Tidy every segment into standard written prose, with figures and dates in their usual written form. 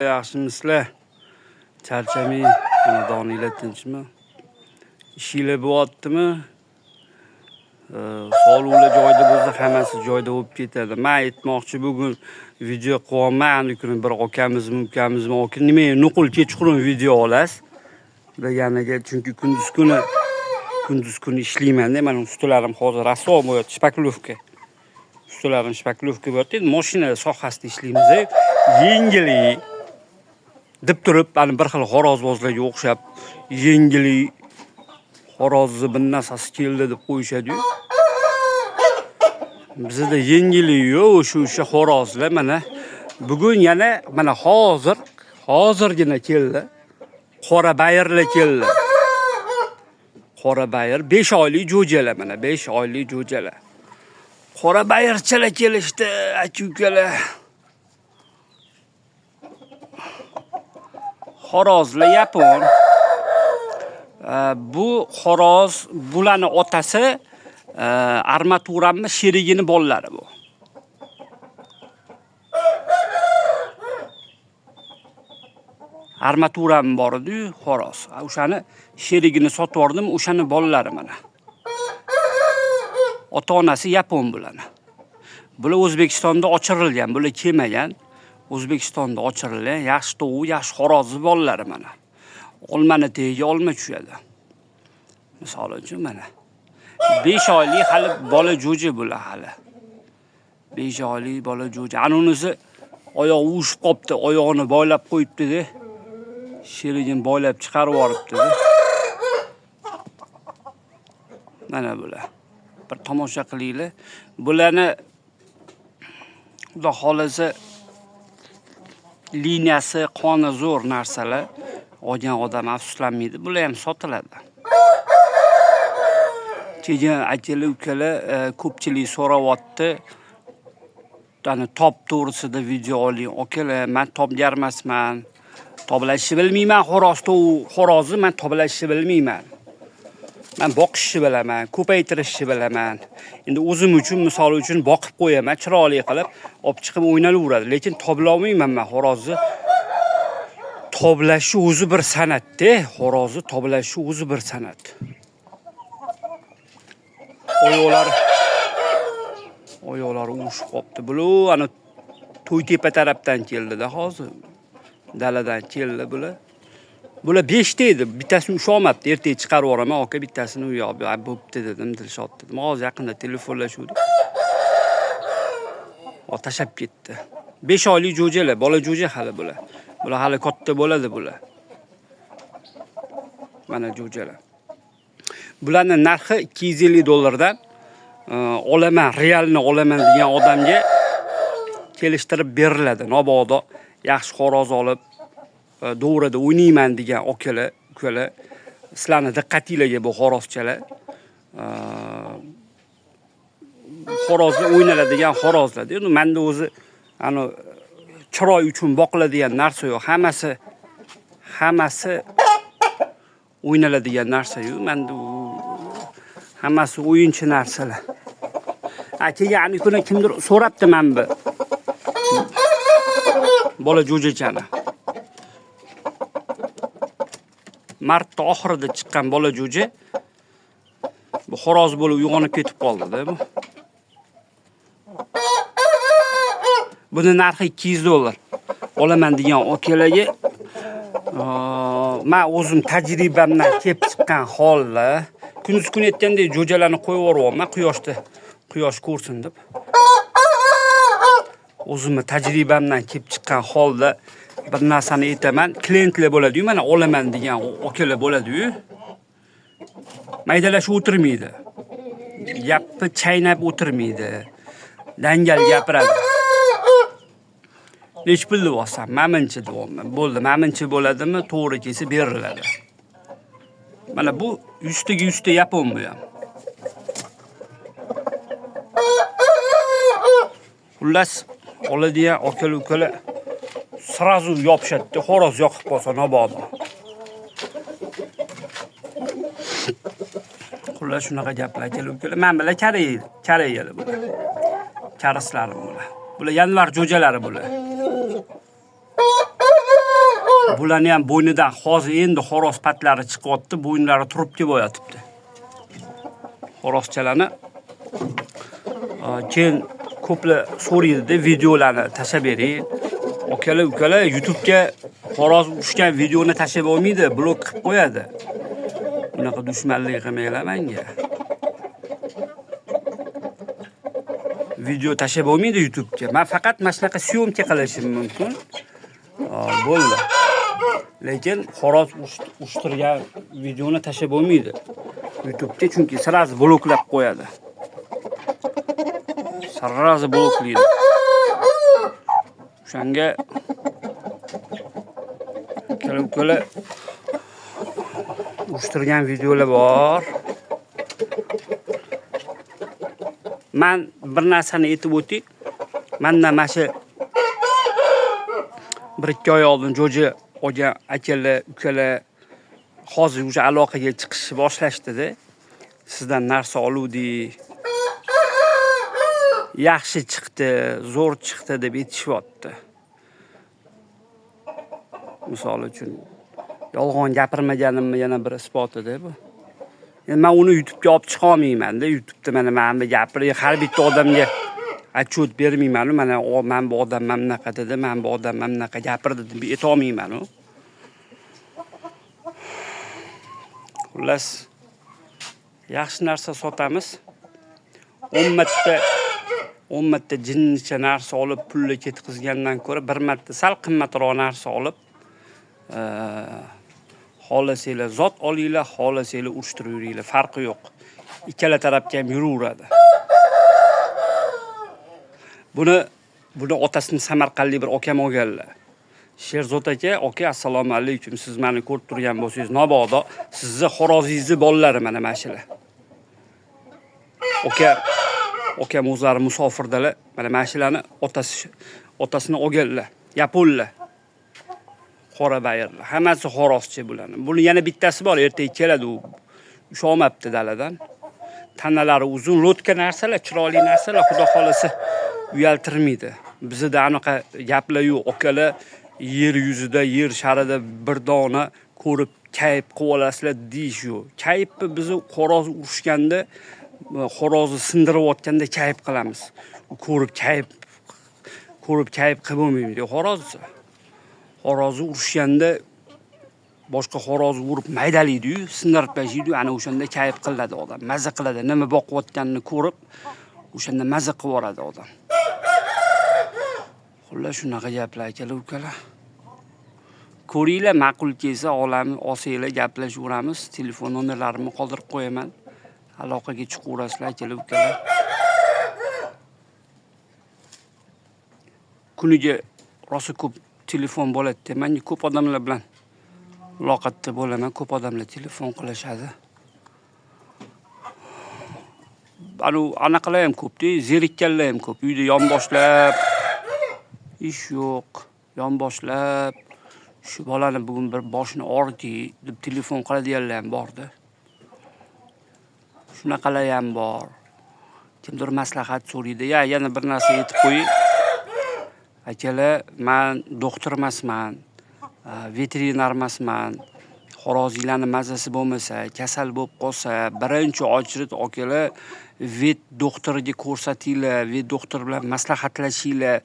Yaxshimisizlar? Charchamay, xonadoninglar tinchmi? Ishinglar bo'lyaptimi? Sog'liqlar joyida bo'lsa, hammasi joyida bo'lib ketadi. Men aytmoqchi, bugun video qilyapman. Ani kuni bir akamizmi, ukamizmi, aka nimaga nuqul kechqurun video olasiz deganiga, chunki kunduz kuni ishlayman-da. Mana ustalarim hozir rasvo bo'lyapti, shpaklovka. Ustalarim shpaklovka bo'lyapti. Endi mashina sohasida ishlaymiz. Yengillik deb turib, ani bir xil xo'rozbozlarga o'xshab yengillik xo'rozni bir narsasi keldi deb qo'yishadi-yu. Bizda yengillik yo'q, o'sha xo'rozlar mana bugun yana mana hozirgina keldi. Qora bayirlar keldi. Qora bayir 5 oylik jo'jalar, mana 5 oylik jo'jalar. Qora bayirchalar kelishdi, aka-ukalar. Xo'rozlar yapon. Bu xo'roz, bularni otasi armaturamni sherigini bolalari bu. Armaturam bor edi-yu, xo'roz. O'shani sherigini sotib yubordim, o'shani bolalari mana. Ota-onasi yapon bularni. Bular O'zbekistonda ochirilgan, bular kelmagan. O'zbekistonda ochirilgan, yaxshi tovuq, yaxshi xo'rozni bolalari mana. Olmani tagiga olma tushadi. Misol uchun mana. 5 oylik hali bola jo'ja bular hali. 5 oylik bola jo'ja. Ana unisi oyog'i uvushib qopti, oyog'ini boylab qo'yibdi-da. Sherigini boylab chiqarib yuboribdi-da. Mana bular. Bir tomosha qilinglar. Bularni Xudo xolasa liniyasi, qoni zo'r narsalar. Olgan odam afsuslanmaydi. Bular ham sotiladi. Keyin akalar, ukalar, ko'pchilik so'rayapti. Tani top to'g'risida video oling. Akalar, men topgar emasman. Toblashni bilmayman, xo'roz tovuq, xo'rozni men toblashni bilmayman. Men boqishni bilaman, ko'paytirishni bilaman. Endi o'zim uchun, misol uchun boqib qo'yaman, chiroyli qilib olib chiqib o'ynalaveradi. Lekin tobla olmayman men xo'rozni. Toblashi o'zi bir san'at-da, xo'rozni toblashi o'zi bir san'at. Oyoqlari uvushib qopti. Bular ana To'ytepa tarafdan keldi-da hozir. Daladan keldi bular. Bular 5 ta edi, bittasini usholmabdi. Ertaga chiqarib yuboraman, aka bittasini u yoq bo'pti dedim, Dilshod dedim. Hozir yaqinda telefonlashuvdik. O tashlab ketdi. 5 oylik jo'jalar, bola jo'ja hali bular. Bular hali katta bo'ladi bular. Mana jo'jalar. Bularning narxi $250 dollardan. Olaman, realni olaman degan odamga kelishtirib beriladi. Mabodo yaxshi xo'roz olib, dovrada o'ynayman degan akalar, ukalar, sizlarni diqqatingizga bu xo'rozchalar. Xo'rozlar o'ynaladigan xo'rozlar. Endi menda o'zi ani chiroy uchun boqiladigan narsa yo'q. Hammasi o'ynaladigan narsa yo'q. Menda u hammasi o'yinchi narsalar. Keyin ani kuni kimdir so'rabdi men bu bola jo'jachani. Martda oxirida chiqqan bola jo'ja bu xo'roz bo'lib uyg'onib ketib qoldi-da bu. Buni narxi $200. Olaman degan akalarga, men o'zim tajribamdan kelib chiqqan holda kunduz kuni aytgandek jo'jalarni qo'yib yuboryapman quyoshda, quyosh ko'rsin deb. O'zimni tajribamdan kelib chiqqan holda bir narsani aytaman. Klientlar bo'ladi-yu, mana olaman degan akalar bo'ladi-yu. Maydalashib o'tirmaydi. Gapni chaynab o'tirmaydi. Dangal gapiradi. Nech pul deyapsan? Mamincha deyapman. Bo'ldi, mamincha bo'ladimi? To'g'ri kelsa beriladi. Mana bu 100 taga 100 ta yapon bu ham. Xullas, oladigan akalar-ukalar srazu yopishadi-da, xo'roz yoqib qolsa mabodo. Xullas shunaqa gaplar akalar-ukalar. Men bilan Koreyalar bular. Karislarim bular. Bular yanvar jo'jalari bular. Bularni ham bo'ynidan hozir endi xo'roz patlari chiqyapti, bo'ynlari turibki bo'yatibdi. Xo'rozchalarni keyin ko'plar so'raydi, videolarni tashlab bering. Akalar, ukalar, YouTube'ga xo'roz urushgan videoni tashlab olmaydi, blok qilib qo'yadi. Unaqa dushmanlik qilmanglar menga. Video tashlab olmaydi YouTube'ga. Men faqat mana shunaqa syomka qilishim mumkin. Bo'ldi. Lekin xo'roz urushtirgan videoni tashlab bo'lmaydi YouTube'ga, chunki sразу bloklab qo'yadi. Sразу bloklaydi. O'shanga ukalar urushtirgan videolar bor. Men bir narsani aytib o'tay. Mendan mana shu 1-2 oy oldin jo'ja olgan akalar, ukalar hozir o'sha aloqaga chiqishni boshlashdi-da. Sizdan narsa oluvdik. Yaxshi chiqdi, zo'r chiqdi deb aytishyapti. Misol uchun yolg'on gapirmaganimni yana bir isbotida bu. Endi men uni YouTube'ga olib chiqa olmayman-da. YouTube'da mana men bu gapirib har bitta odamga отчет bermayman-u, mana men bu odam mana bunaqa dedi, men bu odam mana bunaqa gapirdi deb ayta olmayman-u. Xullas, yaxshi narsa sotamiz. 10 marta jinnicha narsa olib pulni ketkazgandan ko'ra bir marta sal qimmatroq narsa olib, xohlasanglar zot olinglar, xohlasanglar urushtirib yuringlar, farqi yo'q. Ikkala tarafga ham yuraveradi. Buni otasini samarqandlik bir okam olganlar. Sherzod aka, aka assalomu alaykum. Siz meni ko'rib turgan bo'lsangiz, mabodo sizni xo'rozingizni bolalari mana shular. Aka, okam o'zlari musofirdalar. Mana shularni otasini olganlar. Yaponlar. Qora bayirlar. Hammasi xo'rozchi bularni. Buni yana bittasi bor, ertaga keladi u. Usholmabdi daladan. Tanalari uzun, lotka narsalar, chiroyli narsalar, xudo xolasa uyaltirmaydi. Bizda anaqa gaplar yo'q. Akalar yer yuzida, yer sharida bir dona ko'rib kayf qilib olasizlar deyish yo'q. Kayfni bizni xo'roz urushganda, xo'rozni sindirayotganda kayf qilamiz. Ko'rib kayf qilib bo'lmaydi xo'rozni. Xo'rozni urushganda boshqa xo'rozni urib maydalaydi-yu, sindirib tashlaydi-yu, ana o'shanda kayf qiladi odam, maza qiladi. Nima boqayotganini ko'rib, o'shanda maza qilib yuboradi odam. Xullas shunaqa gaplar akalar, ukalar. Ko'ringlar, ma'qul kelsa olamiz, olsanglar gaplashaveramiz. Telefon nomerlarimni qoldirib qo'yaman. Aloqaga chiqaverasizlar akalar, ukalar. Kuniga rosa ko'p telefon bo'ladi. Menga ko'p odamlar bilan muloqotda bo'laman, ko'p odamlar telefon qilishadi. Anaqalar ham ko'p-da, zerikkanlar ham ko'p. Uyda yonboshlab ish yo'q, yonboshlab shu bolani bugun bir boshini og'ritdi deb telefon qiladiganlar ham bordi. Shunaqalar ham bor. Kimdir maslahat so'raydi. Ya yana bir narsa aytib qo'ying. Akalar, men doktor emasman, veterinar emasman. Xo'rozinglarning mazasi bo'lmasa, kasal bo'lib qolsa, birinchi ochrit akalar vet doktoriga ko'rsatinglar, vet doktor bilan maslahatlashinglar.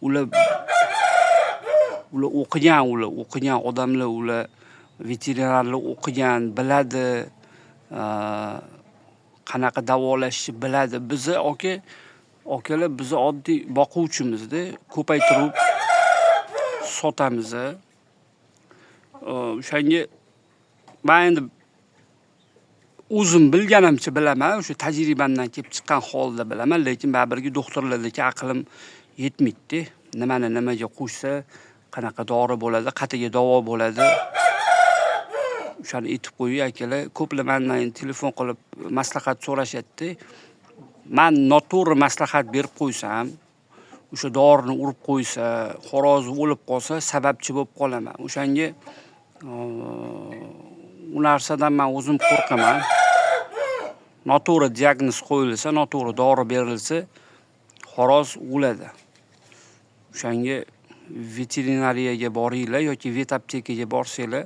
Ular o'qigan, ular o'qigan odamlar, ular veterinarlar o'qigan, biladi, qanaqa davolashni biladi. Bizni akalar bizni oddiy boquvchimizda ko'paytirib sotamiz. O'shanga men endi o'zim bilganimcha bilaman, o'sha tajribamdan kelib chiqqan holda bilaman, lekin baribir doktorlardagi aqlim yetmaydi. Nimani nimaga qo'shsa, qanaqa dori bo'ladi, qatiga davo bo'ladi. O'shani aytib qo'yay akalar. Ko'plar mendan telefon qilib maslahat so'rashadi. Men noto'g'ri maslahat berib qo'ysam, o'sha dorini urib qo'ysa, xo'roz o'lib qolsa, sababchi bo'lib qolaman. O'shanga u narsadan men o'zim qo'rqaman. Noto'g'ri diagnoz qo'yilsa, noto'g'ri dori berilsa, xo'roz o'ladi. O'shanga Veterinariyaga boringlar yoki vet aptekaga borsanglar,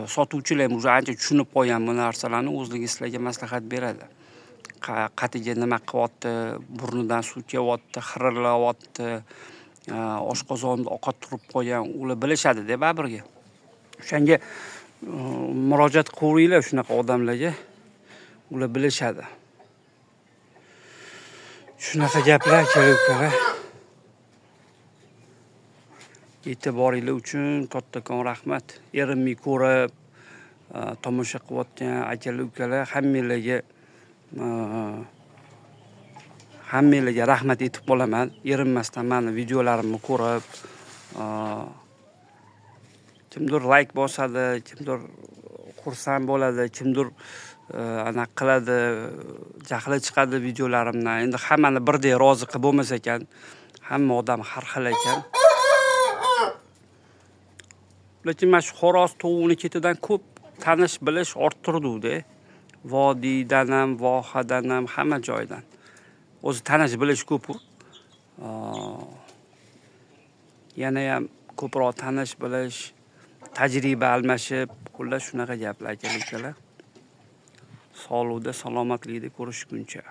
sotuvchilar ham уже ancha tushunib qolgan bu narsalarni, o'zligi sizlarga maslahat beradi. Qatiga nima qilyapti, burnidan suv kelyapti, xirillayapti, oshqozonida ovqat turib qolgan, ular bilishadi-da baribirga. O'shanga murojaat qilaveringlar shunaqa odamlarga, ular bilishadi. Shunaqa gaplar, aka ukalar. E'tiboringlar uchun kattakon rahmat. Erinmay ko'rib, tomosha qilayotgan akalar, ukalar, hammanglarga rahmat aytib qolaman. Erinmasdan mani videolarimni ko'rib, kimdir layk bosadi, kimdir xursand bo'ladi, kimdir anaqa qiladi, jahli chiqadi videolarimdan. Endi hammani birdek rozi qilib bo'lmas ekan. Hamma odam har xil ekan. Lekin mana shu xo'roz tovuqni ketidan ko'p tanish bilish orttirdi-da. Vodiydan ham, vohadan ham, hamma joydan. O'zi tanish bilish ko'p-u. Yana ham ko'proq tanish bilish, tajriba almashib, xullas shunaqa gaplar, aka ukalar. Sog'likda, salomatlikda ko'rishguncha.